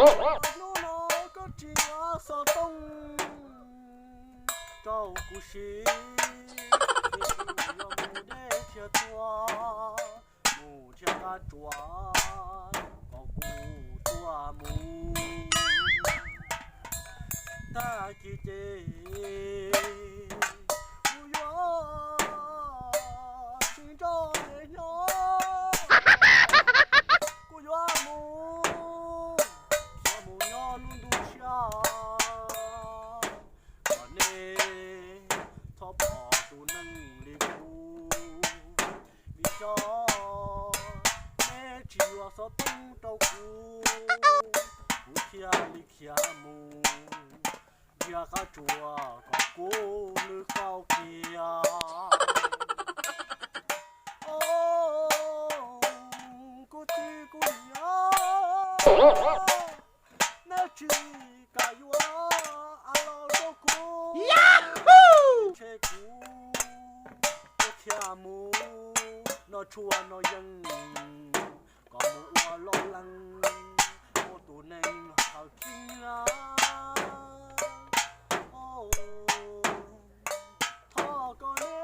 Hnub no koj tsis yuav xov tooj rau kuv siv, kuv yuav mus deb thiab tuaj, mus nrhiav qab tsuas kom kuv tuaj mus. Tag kis ces kuv yuav tsis nrog nej nyob, kuv yuav mus thiab mus nyob lub ntuj tshiab. Kom nej txhob pom tus neeg li kuv, vim yog nej tsis yuav xov tooj rau kuv, kuv thiaj li khiav mus nrhiav qab tsuas kom kuv lwj qau kiag. Kuv txiv kuv niam, nej tsis kam yuav av los rau kuv, ntshe kuv thiaj mus noj tshuaj noj yeeb kom mus ua loj leej, ua tus neeg hav khib na. Thov kom nej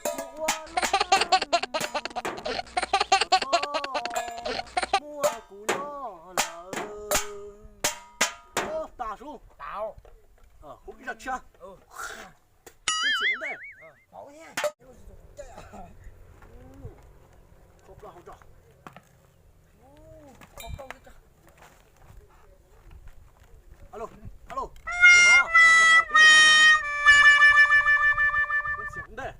mus ua loj leej, muab kuv noj lawm. Tas sub, kuv ib zaj tshiab. Ib txhia ua ntej. Alo, alo. Ib txhia ua ntej.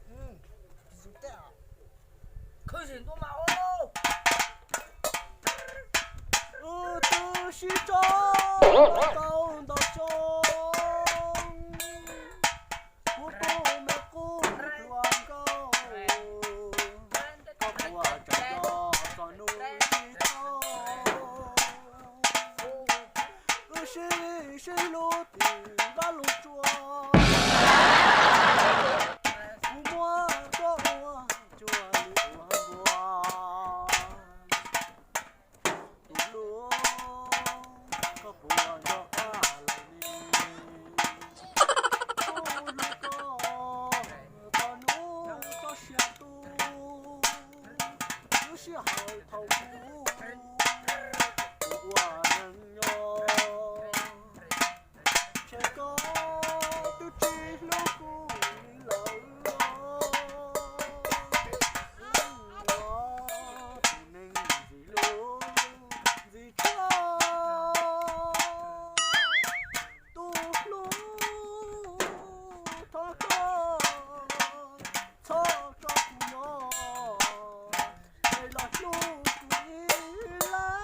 Wb twb sib tso tau ntau xyoo, kuv tus me qub hluas nkauj, koj puas tseem nco txog hnub sib tso? Wb sib sib hlub tim vaj loog tsua, kuv muab koj ua cuag li ua npua. Tus hlub, koj puas nco qab lawm ne? Kuv hlub koj txog hnub txoj sia tu, lub sij hawm thaum kuv ua neeg nyob, ntshe koj twb tsis hlub kuv li lawm. Tus neeg ntxim hlub ntxim tshuav, tus hlub thov koj txhob tso kuv nyob, es los hlub kuv ib leeg.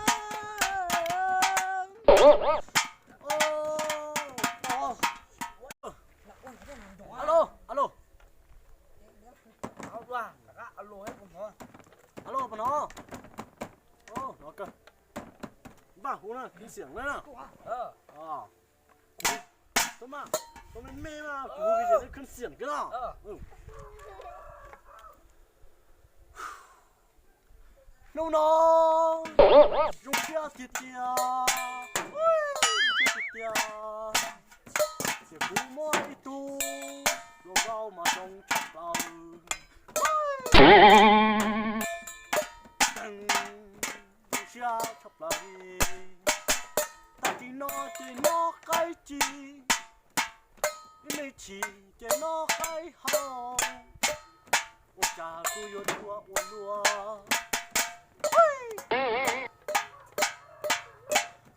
Alo, alo. Alo, pab no. Alo, pab no. Alo, no kawg. Npaj hu na, khwv xiam na. Kuv, tau mas, tau me me mas, kuv hu khwv xiam kawg no. Hnub no zoo siab tiag tiag, zoo siab tiag tiag, ces kuv muaj ib tug hluas nkauj mas zoo tshaj plaws. Zoo siab tshaj plaws li. Tag kis no ces noj qaib ci, ib me chim ces noj qaib hau. Ua cas kuv yuav tshuav ua luaj.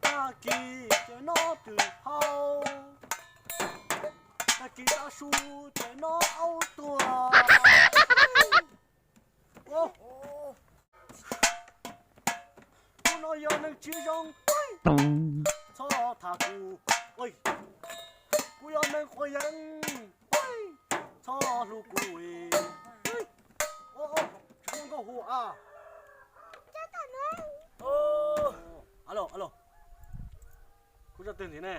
Tag kis ces noj twm hau, tag kis tav su ces noj aub tuag. Kuv no yog neeg tsis zoo, txhob tham kuv. Kuv yog neeg quav yeeb, txhob hlub kuv. Tsov nkauj hu a. Alo, alo. Kuv zaj twg ntxiv ne?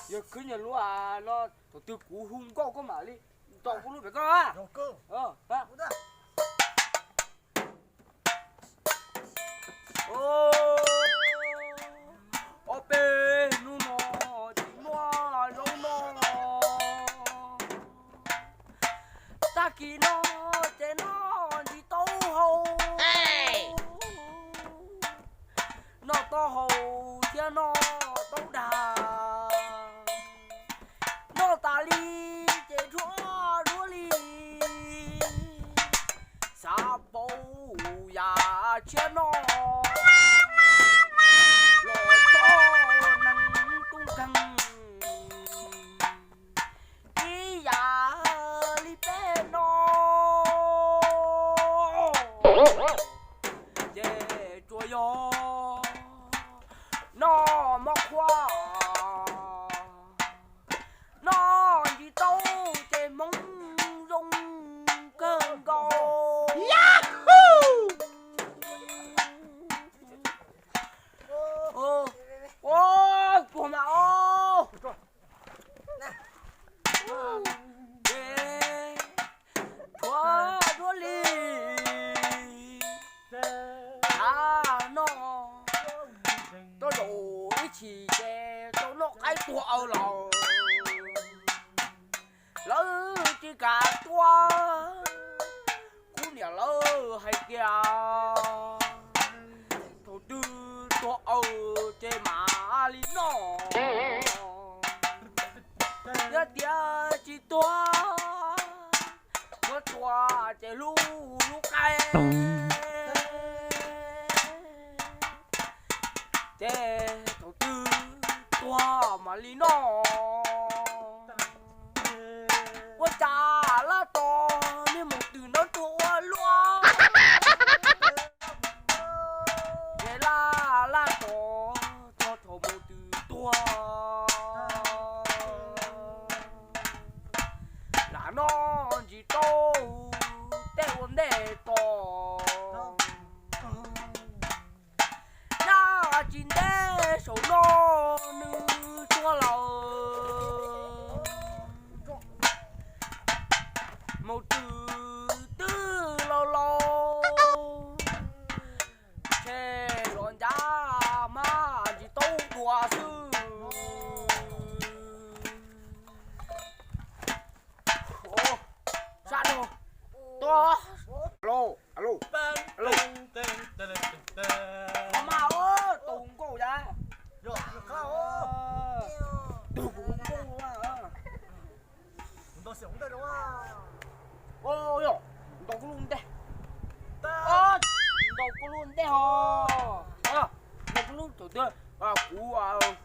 Yog khwv nyiam lus no, thaum twg kuv hu nkauj koj mam li ntaus kuv lub pem koj. Yog kawg. ces noj ntsis taub hau, noj taub hau thiab noj taub dag, noj tas li ces dhuav duab li, xav pauv yam tshiab noj los txog neeg tub nkeeg ib yam li peb no. Ces tsuas yog noj mov qhuav, noj ntsis taub ces hmoov zoo kawg nkaus. Ua, kuv mas os. Ces tshuav duab li, a, noj tau zaum ib chim ces tau noj qaib tuag aws lawm. Lawv tsis kam tuaj, kuv niam lawv hais tias thaum twg tuag aws ces mam li noj, yog tias tsis tuag, tuag tuag ces hlub hlub qaib, ces thaum twg tuag mam li noj. Ua cas Laj Tos niag maum twm no tuag ua luaj, ces Laj, Laj Tos txog thaum maum twm tuag, lam noj ntsis taub tej ua ntej tos. Nyab tsis ntev saum no nws tuag lawm. Maum twm twb laus laus, tshe los ncav mas ntsis taub dua xwb. Sab no, to, alo, alo, alo. Qhov mas, tus nkauj yas, tus nkauj, yog ntaus kuv lub ntej, ntaus kuv lub ntej ho, ntaus kuv lub thaum twg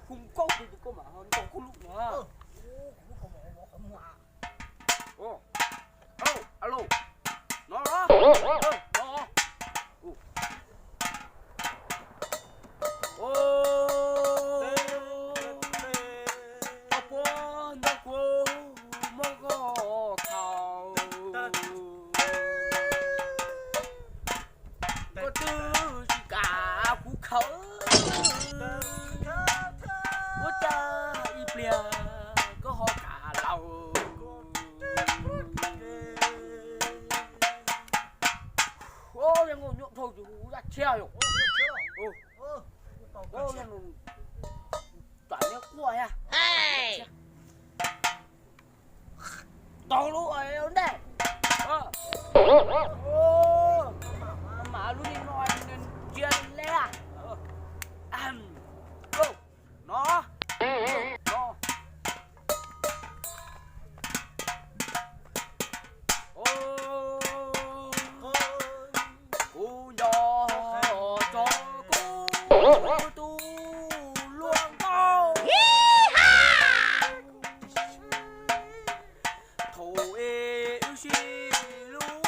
kuv hu nkauj tus tus koj mas ntaus kuv lub no. Alo, alo, no los, no. Koj puas ntaus kuv muab koj khaws, koj twb tsis kam kuv khaws, ua cas ib pliag koj ho kam lawm. Yog nkauj nyuaj dhau yus yaj tshiab yom. Tsam neb quaj thiab. Ntaus lub ntej. Mam lub li no ntsia le. No, no. Kuv nco tso kuv tus hluas nkauj, thaum ub wb sib hlub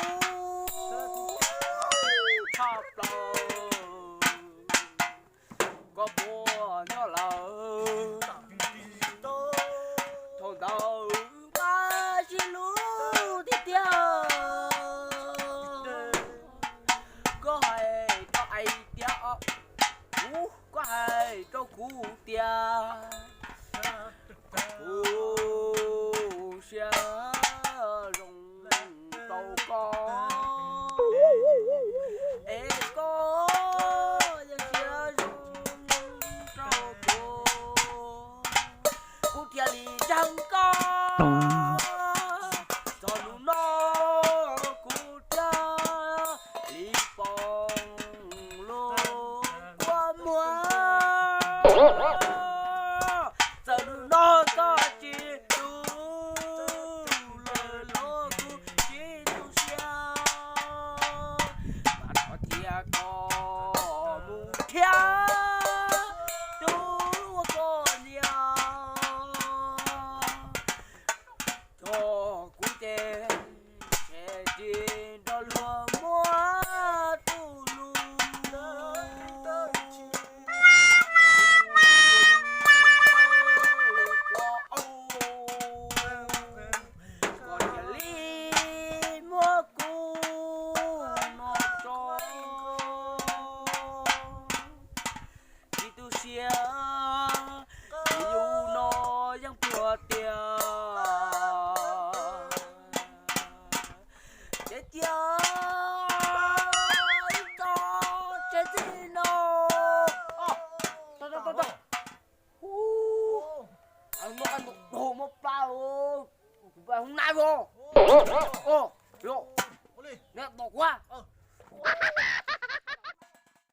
tshaj plaws. Koj puas nyob lawm? Thaum ntawd wb mas sib hlub tiag tiag. Koj hais rau kuv tias, kuv, koj hais rau kuv tias, kuv siab zoo rau koj, es koj yeej siab zoo rau kuv, kuv thiaj li ntseeg koj. Txog hnub no kuv Txawm nws noj txoj tsis tu, lawm los kuv tsis tu siab. Mas thov cia koj mus thiab, tus ua koj niam. Txog kuv ces, ces tsis nrog luag muab tus lus. Koj cia li muab kuv no tso. Tsis tu siab, yus no yeej pluag tiag. Ces cia ib tso tsev txij no. Hu, muab plab, kuv hoob nab os. Neb tos kuv.